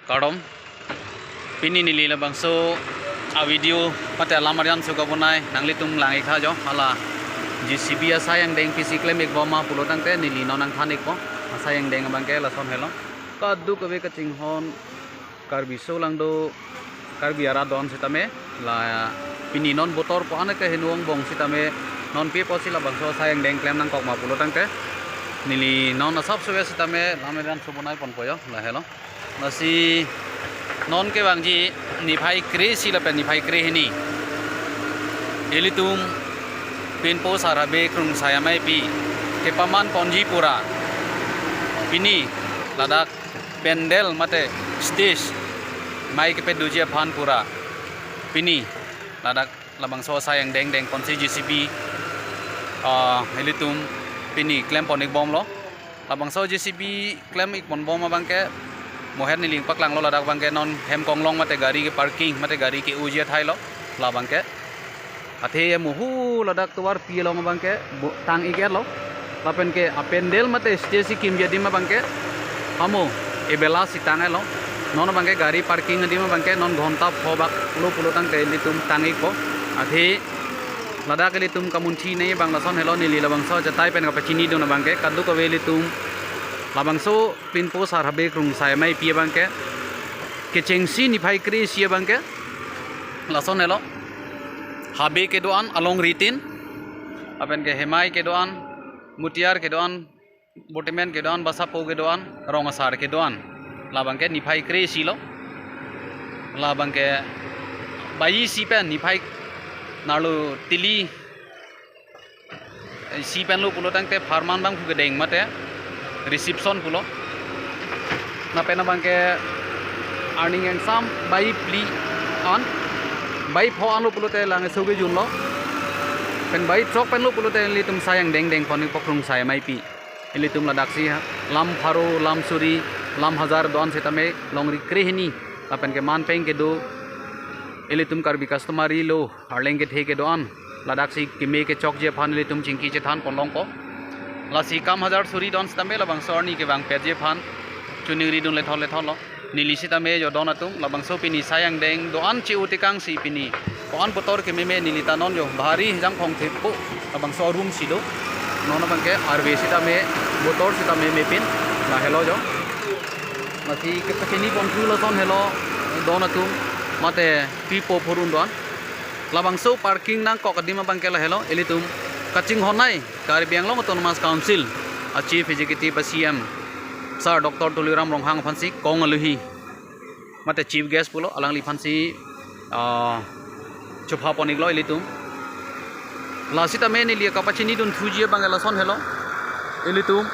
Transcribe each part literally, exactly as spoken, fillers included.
Kardom. Pini neli labangso a video mate alam arjan so kabonai nanglitum lang-ik tha jo, hala J C B asai angdeng pisi klem-ik bom ma pulo tangte neli non nangthan-ikpo. Asai angdeng abangke lason helo. Kadokave kachinghon Karbi aso along do Karbi arat do-an sitame, la pini non botor po-an ke henu angbong sitame, non pi apotsi labangso asai angdeng klem nangkok ma pulo tangte neli non asap so sitame lam arjan so bonai ponpo jo, lahelo. Lasi non kevangji niphai kre-isi lapen niphai kre-hini, ilitum pinpo Sar Habe Krungsai Ameipi kepaman ponji pura, pini ladak pandal mate stage mai kepadoji aphan pura, pini ladak labangso asai angdeng deng ponsi J C B, ah, ilitum pini klem pon-ik bomlo. Labangso J C B klem-ik pon bom abangke moher neli paklanglo, ladak abangke non hem konglong mate gari ke parking mate gari ke-oji athai lo labangke. Athe muhu ladak tovar pi along abangke bo-, tang-ik-etlo. Lapen ke apandal mate stage si kimji adim abangke hamo ebela si tang-etlo. Non abangke gari parking adim abangke non ghonta pho bak lo pulo tangte ilitum tang-ikpo. Athe ladak ilitum kamunthi nei abang lason helo, neli labangso ajatai pen kapachinidun abangke kadokave ilitum labangso pinpo Sar Habe Krungsai Ameipi abangke kechengsi niphai kre-isi abangke lason helo. Habe kedo-an alongri tin, lapen ke Hemai kedo-an, Mutiar kedo-an, Botimen kedo-an, Basapo kedo-an, Rong Asar kedo-an. Labangke niphai kre-isi lo. Labangke bai isi pen niphai narlo tili isi pen lo pulo tangte pharman bang phu kedeng mate reception pulo. Lapen abangke arni angsam bai phli an, bai pho an lo pulote lang eso kejun lo. Pen bai throk pen lo pulote ilitum asai angdeng deng pon-ikpo Krungsai Ameipi. Ilitum ladaksi ha, lam pharo, lam suri, lam hajar do-an sitame longri kre-hini. Lapen ke man peng kedo, ilitum Karbi customary law, arleng kethe kedo-an, ladaksi keme kechokji aphan ilitum chingki chethan ponlongpo. Lasi kam hajar suri do-an sitame labangso arni kevang petji aphan choningridun lethol lethol lo. Neli sitame jo don atum, labangso pini asai angdeng do-an che-o tekangsi pini ko-an botor kememe neli ta non jo bhari hejang phong thepo labangso room si do. Non abangke arve sitame botor sitame mepin, lahelo jo. Lasi kepachini ponthu lason helo don atum mate pipo phurun do-an. Labangso parking nangkok adim abangke lahelo, ilitum kachinghon nei Karbi Anglong Autonomous Council a Chief Executive a C M Sir Doctor Tuliram Ronghang aphansi kong aluhi mate chief guest pulo, alangliphansi, ah, chopha pon-iklo ilitum. Lasitame neli kapachinidun thuji abang lason helo. Ilitum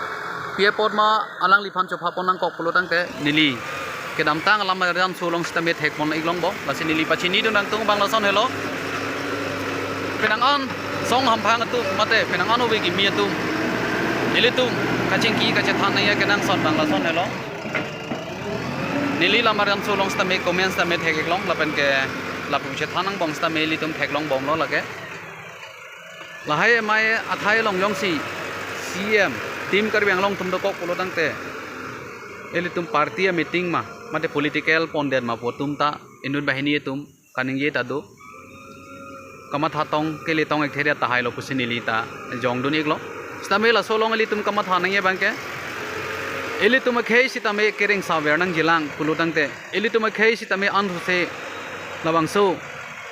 pi apot ma alangliphan chopha pon nangkok pulo tangte neli kedamtang alam arjan so along sitame thek pon-iklongpo. Lasi neli pachinidun nangtung abang lason helo. Penang an song hamphang atum mate penang an ove kimi atum, ilitum kachingki kachethan nangji kenangsot abang lason helo. Neli lam arjan so along sitame comments sitame thek-iklong lapen ke lapu chethan angbong sitame ilitum theklong bomlo lake. Lahai amei athai along jongsi C M Team Karbi Anglong atum dokok pulo tangte ilitum party a meeting ma mate political pondet ma pu atum ta inut banghini atum kaningje ta do. Kamatha tong kele tong-ik theri tahai lo pusi neli ta jongdun-iklo. Sitame laso along ilitum kamatha nangji abangke, ilitum akhei sitame kereng saver nangjilang pulo tangte, ilitum akhei sitame ansose labangso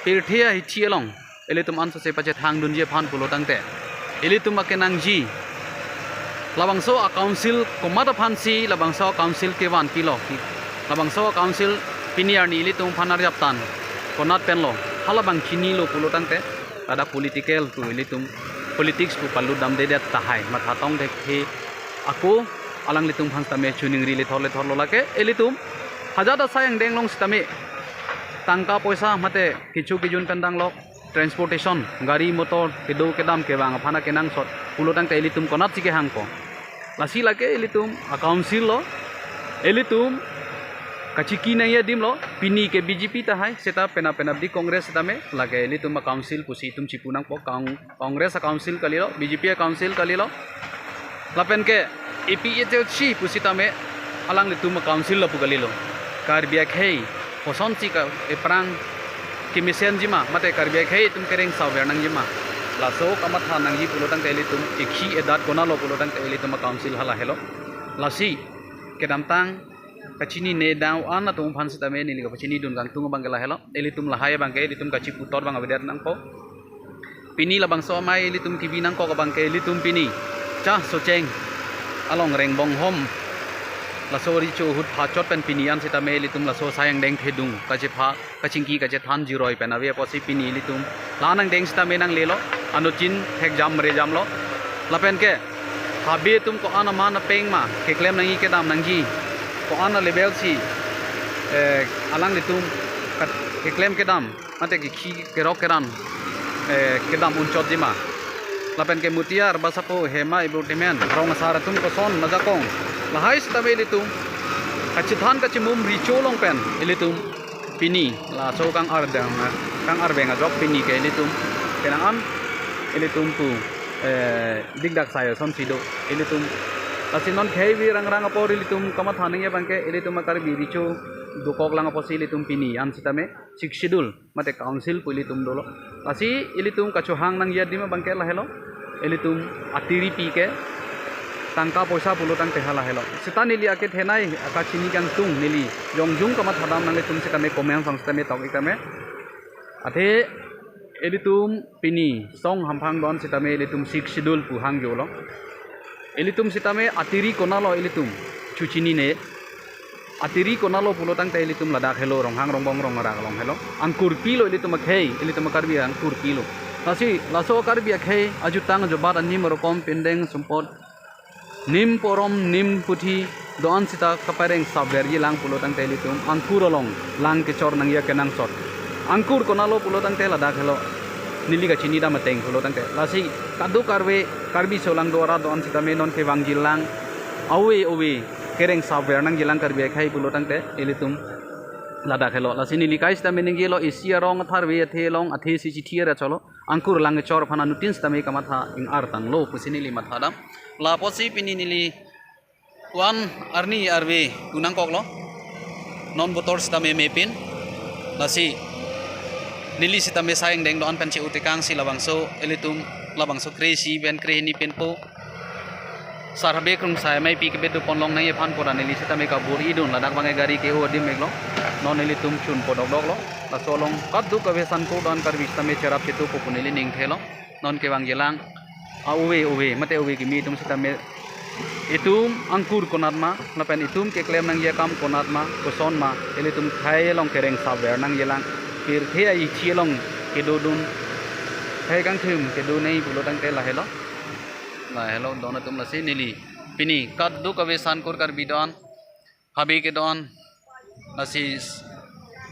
pirthe ahithi along ilitum ansose pachethangdunji aphan pulo tangte, ilitum akenangji labangso a council komat aphansi labangso a council kevan pilo, labangso a council pini arni ilitum aphan arjaptan konat penlo, halabang chinilo pulo tangte, ladak political pu ilitum politics pu palut damdedet tahai matha tong thek he ako alanglitum aphan sitame choningri lethol lethol lo lake. Ilitum hajat asai angdeng along sitame tangka poisa mate kecho kejun pen danglok, transportation, gari motor kedo kedam kevang aphan akenangsot pulo tangte ilitum konatsi kehangpo. Lasi lake ilitum a council lo, ilitum kachiki nangji adim lo, pini ke B J P tahai, seta penap penapdik Congress sitame, lake ilitum a council pusi itum chipu nangpo, Cong-, Congress a council kalilo, B J P a council kalilo. Lapen ke A P H L C pusitame alanglitum a council lapu kalilo. Karbi akhei kosonsi ka ephrang kemesenji ma, mate Karbi akhei itum kereng saver nangji ma, laso kamatha nangji pulo tangte ilitum ekhi edat konatlo pulo tangte ilitum a-council hala helo. Lasi kedamtang kachinine dam-an atum aphan sitame neli kapachinidun kangtung abang ke lahelo. Ilitum lahai abang ke ilitum kachiputhot abang avedet nangpo. Pini labangso amei ilitum kebi nangkok abang ke ilitum pini Cha Socheng along Rengbonghom, laso recho ahut phachot pen pini an sitame ilitum laso Sai Angdeng Thedung kachepha kachingki kachethan jiroi pen ave apotsi pini ilitum la nangdeng sitame nanglelo, anutchin thekjam rejamlo. Lapen ke habe atum ko-an aman apeng ma keklem nangji kedam nangji, ko-an a-level si, eh, alanglitum kat-, keklem kedam mate kekhi kerok keran, eh, kedam unchotji ma. Lapen ke Mutiar, Basapo, Hema, Ibu Timen, rong asar atum koson, majakong, lahai sitame ilitum kachethan kachimum recho along pen ilitum pini laso kang-ardeng, kang-arbeng ajok pini ke ilitum penang an ilitum pu, eh, dikdak sai asonsi do ilitum. Lasi non khei vi rangrang apor ilitum kamatha nangji abang ke ilitum a-Karbi recho dokok lang apotsi ilitum pini an sitame Sixth Schedule mate council pu ilitum dolo. Lasi ilitum kachohang nangji adim abang ke lahelo. Ilitum atiripi ke tangka poisa pulo tangte hala helo. Seta neli akethenei akachini kangtung neli jongjung kamathadam nanglitum sitame comment song sitame tok-ik tame. Athe ilitum pini song hamphang do-an sitame ilitum Sixth Schedule pu hangjolo. Ilitum sitame atiri konatlo ilitum chuchinine. Atiri konatlo pulo tangte ilitum ladak helo, Ronghang Rongbong Rongrak along helo. Angkur pilo ilitum akhei, ilitum a-Karbi angkur pilo. Lasi laso Karbi akhei ajutang ajobat anim arokom pindeng sumpot nim porom nim puthi do-an sita kapareng saverji lang pulo tangte ilitum angkur along lang kechor nangji akenangsot. Angkur konatlo pulo tangte ladak helo. Neli kachinidam ateng pulo tangte. Lasi kadokave Karbi aso lang do arat do-an sitame non kevangji lang ave ave kereng saver nangji lang Karbi akhei pulo tangte ilitum ladak helo. Lasi neli kai sitame ningjelo, isi arong atharve athe along athe si chithi ra cholo. Angkur lang kechor aphan anuttin sitame kamatha ing-ar tanglo pusi neli mathadam. La apotsi pini neli ko-an arni arve pu nangkoklo. Non botor sitame mepin. Lasi neli sitame Sai Angdeng do-an pen che-otekangsi labangso ilitum labangso kre-isi pen kre-hini pen po sar habe krung sai ameipi kebedo ponlong nangji aphan pura neli sitame kabor-idun, ladak abang ke gari ke-o adim iklo. Non ilitum chun podokdoklo. Laso along kadokave sanko do-an Karbi sitame cherap chetu po pu neli ning thelo. Non kevangji lang a-ove ove mate ove kimi atum sitame itum angkur konat ma, lapen itum keklem nangji akam konat ma, koson ma, ilitum khei along kereng saver nangji lang, pirthe a-ichi along kedodun, khei kangthim kedonei pulo tangte lahelo. Lahelo don atum, lasi neli pini kadokave sankur Karbi do-an, habe kedo-an, lasi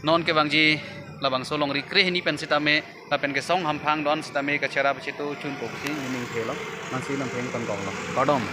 non kevangji labangso longri kre-hini pen sitame lapen ke song hamphang do-an sitame kacherap chetu chun po pusi neli ning thelo. Mansi lampheng pangkoklo. Kardom.